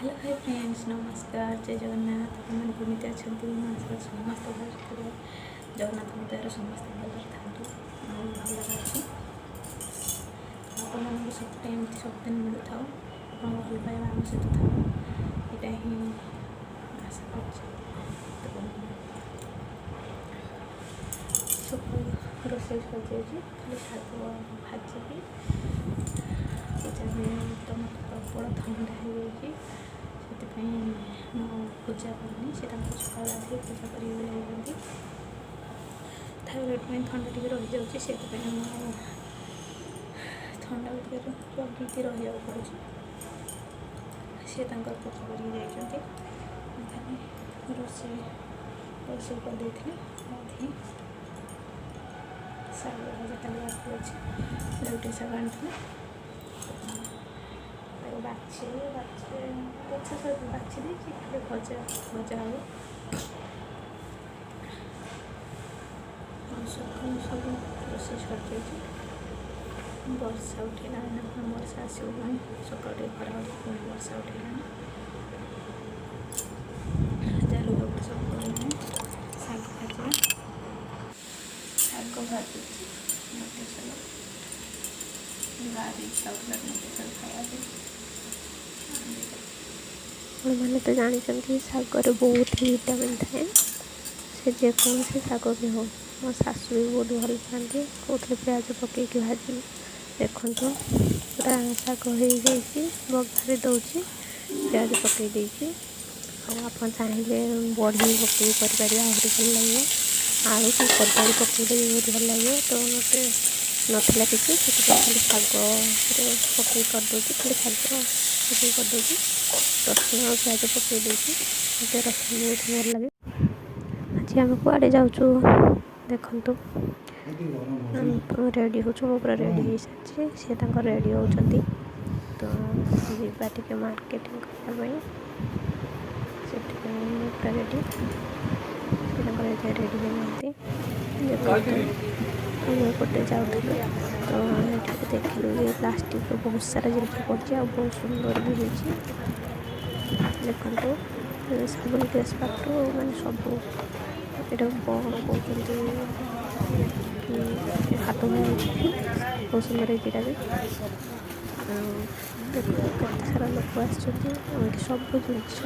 Hello, high friends, ନମସ୍କାର, ଜୟ ଜଗନ୍ନାଥ। ଆପଣମାନେ କେମିତି ଅଛନ୍ତି? ମୁଁ ଆଶା ସମସ୍ତେ ଭଲରେ ଥିବେ। ଜଗନ୍ନାଥଙ୍କ ଦୟାରୁ ସମସ୍ତେ ଭଲରେ ଥାନ୍ତୁ। ମୁଁ ବି ଭଲରେ ଅଛି। ଆପଣମାନଙ୍କୁ ସବୁଟା ଏମିତି ସବୁଦିନ ମିଳୁଥାଉ, ଆପଣଙ୍କ ଭଲ ପାଇବା ଆମ ସହିତ ଥାଉ, ଏଇଟା ହିଁ ଆଶା କରୁଛି। ତ ସକାଳୁ ରୋଷେଇ ସରିଯାଇଛି, ଖାଲି ଶାଗ ଭାଜିବି। ପୂଜା ବି ତ ମୋତେ ପ୍ରବଳ ଥଣ୍ଡା ହେଇଯାଇଛି, ସେଥିପାଇଁ ମୁଁ ପୂଜା କରିନି। ସେ ତାଙ୍କୁ ସକାଳୁ ଗାଧୋଇ ପୂଜା କରିକି ଯାଇଛନ୍ତି। ଥାଇରଏଡ଼୍ ପାଇଁ ଥଣ୍ଡା ଟିକେ ରହିଯାଉଛି, ସେଥିପାଇଁ ମୁଁ ଥଣ୍ଡା ଟିକେ ଜଗିକି ରହିବାକୁ ପଡ଼ୁଛି। ସେ ତାଙ୍କର ପୂଜା କରିକି ଯାଇଛନ୍ତି। ମୁଁ ଖାଲି ରୋଷେଇ କରିଦେଇଥିଲି। ଗାଧୋଇ ଶାଗ ଭଜା କାଲି ବାକି ଅଛି, ଲେଉଟିଆ ଶାଗ ଆଣିଥିଲେ, ତାକୁ ବାଛି ବାଛି ବଛା ସହିତ ବାଛି ଦେଇଛି, ଖାଲି ଭଜା ହେବ। ଆଉ ସକାଳୁ ସବୁ ରୋଷେଇ ସରିଯାଇଛି। ବର୍ଷା ଉଠେଇଲାଣି ନା କ'ଣ, ବର୍ଷା ଆସିବ ପୁଣି। ସକାଳୁ ଟିକେ ଖରା ହେଉଛି, ପୁଣି ବର୍ଷା ଉଠେଇଲାଣି। ଯାହା ଲୁଗାପଟା ସବୁ ତୋଳିଲାଣି। ଶାଗ ଭାଜିବା, ଶାଗ ଭାଜୁଛି, ନୋଟି ଶାଗ। ଭାରି ଇଚ୍ଛା ହେଉଥିଲା ନୋଟି ଶାଗ ଖାଇବା ପାଇଁ। ଆପଣମାନେ ତ ଜାଣିଛନ୍ତି, ଶାଗରେ ବହୁତ ହି ଭିଟାମିନ୍ ଥାଏ, ସେ ଯେକୌଣସି ଶାଗ ବି ହେଉ। ମୋ ଶାଶୁ ବି ବହୁତ ଭଲ ପାଆନ୍ତି, କହୁଥିଲେ ପିଆଜ ପକାଇକି ଭାଜିବୁ। ଦେଖନ୍ତୁ, ପୁରା ଶାଗ ହେଇଯାଇଛି, ବଘାରି ଦେଉଛି, ପିଆଜ ପକାଇ ଦେଇଛି। ଆଉ ଆପଣ ଚାହିଁଲେ ବଢ଼ି ବି ପକାଇକି କରିପାରିବେ, ଆହୁରି ଭଲ ଲାଗିବ। ଆଳୁ କି କଦଳୀ ପକାଇଲେ ବି ବହୁତ ଭଲ ଲାଗିବ। ତ ମୋତେ ନଥିଲା କିଛି, ସେଥିପାଇଁ ଖାଲି ଶାଗରେ ପକାଇ କରିଦେଉଛି, ଖାଲି ଶାଗ ପକାଇ କରିଦେଉଛି। ରସୁଣ ଆଉ ପିଆଜ ପକାଇ ଦେଇଛି, ମୋତେ ରସୁଣ ବହୁତ ଭଲ ଲାଗେ। ଆଜି ଆମେ କୁଆଡ଼େ ଯାଉଛୁ ଦେଖନ୍ତୁ। ରେଡ଼ି ହେଉଛୁ, ମୁଁ ପୁରା ରେଡ଼ି ହେଇସାରିଛି, ସେ ତାଙ୍କର ରେଡ଼ି ହେଉଛନ୍ତି। ତ ଯିବା ଟିକେ ମାର୍କେଟିଂ କରିବା ପାଇଁ, ସେଥିପାଇଁ ମୁଁ ପୁରା ରେଡ଼ି, ସେ ତାଙ୍କର ଏଯାଏଁ ରେଡ଼ି ହେଇନାହାନ୍ତି। ଦେଖନ୍ତୁ, ଆମେ ଏପଟେ ଯାଉଥିଲୁ ତ ଏଠାରେ ଦେଖିଲୁ ଯେ ପ୍ଲାଷ୍ଟିକ୍ର ବହୁତ ସାରା ଜିନିଷ ପଡ଼ିଛି ଆଉ ବହୁତ ସୁନ୍ଦର ବି ହେଇଛି। ଦେଖନ୍ତୁ, ସାବୁନ କେସ୍ ପାଖରୁ ମାନେ ସବୁ। ଏଇଟା କ'ଣ କହୁଛନ୍ତି କି, ହାତ ଧୁଆ ହେଇଛି, ବହୁତ ସୁନ୍ଦର ହେଇଛି ଏଇଟା ବି। ଆଉ ଦେଖନ୍ତୁ, କେତେ ସାରା ଲୋକ ଆସିଛନ୍ତି ଆଉ ଏଠି ସବୁ ଜିନିଷ,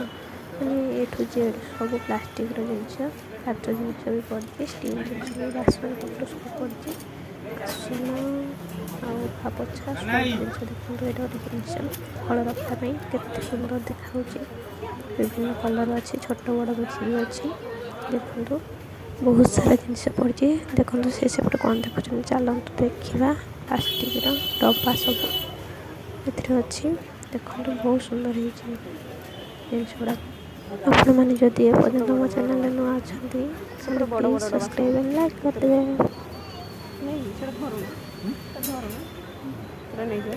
ମାନେ ଏ ଠୁ ଜେଡ଼୍ ସବୁ ପ୍ଲାଷ୍ଟିକ୍ର ଜିନିଷ, କାଚ ଜିନିଷ ବି ପଡ଼ିଛି, ଷ୍ଟିଲ୍ ଜିନିଷ ବି, ବାସନ ପତ୍ର ସବୁ ପଡ଼ିଛି, ବାସନ ଆଉ ପୋଛା ସବୁ ଜିନିଷ। ଦେଖନ୍ତୁ, ଏଇଟା ଗୋଟେ ଜିନିଷ ଫଳ ରଖିବା ପାଇଁ, କେତେ ସୁନ୍ଦର ଦେଖାହେଉଛି। ବିଭିନ୍ନ କଲର୍ ଅଛି, ଛୋଟ ବଡ଼ ମିଶିକି ଅଛି। ଦେଖନ୍ତୁ, ବହୁତ ସାରା ଜିନିଷ ପଡ଼ିଛି। ଦେଖନ୍ତୁ, ସେ ସେପଟେ କ'ଣ ଦେଖୁଛନ୍ତି, ଚାଲନ୍ତୁ ଦେଖିବା। ପ୍ଲାଷ୍ଟିକ୍ର ଡବା ସବୁ ଏଥିରେ ଅଛି। ଦେଖନ୍ତୁ, ବହୁତ ସୁନ୍ଦର ହେଇଛି ଜିନିଷ ଗୁଡ଼ାକ। ଆପଣମାନେ ଯଦି ଏପର୍ଯ୍ୟନ୍ତ ମୋ ଚ୍ୟାନେଲରେ ନୂଆ ଅଛନ୍ତି, ତାହେଲେ ସେପଟେ ବଡ଼ ପ୍ଲିଜ୍ ବଡ଼ ଡବା ସବୁ ସବସ୍କ୍ରାଇବ୍ ଆଣ୍ଡ ଲାଇକ୍ କରିଦେବେ। ନାଇଁ, ସେଟା ଧରୁନ, ଧରୁନ, ସେଟା ନେଇଯିବା।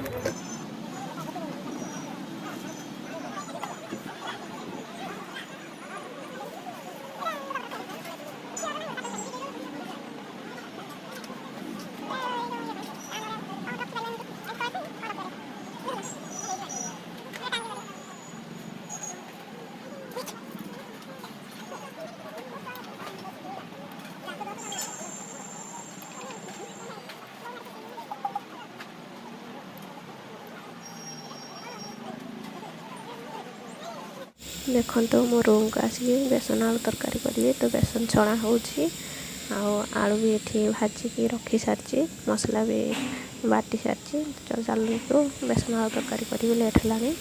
ଦେଖନ୍ତୁ, ମୋ ରୁମ୍କୁ ଆସିକି ବେସନ ଆଳୁ ତରକାରୀ କରିବି, ତ ବେସନ ଛଣା ହେଉଛି ଆଉ ଆଳୁ ବି ଏଠି ଭାଜିକି ରଖିସାରିଛି, ମସଲା ବି ବାଟି ସାରିଛି। ଚାଲନ୍ତୁ, ବେସନ ଆଳୁ ତରକାରୀ କରିବି, ଲେଟ୍ ହେଲାଣି।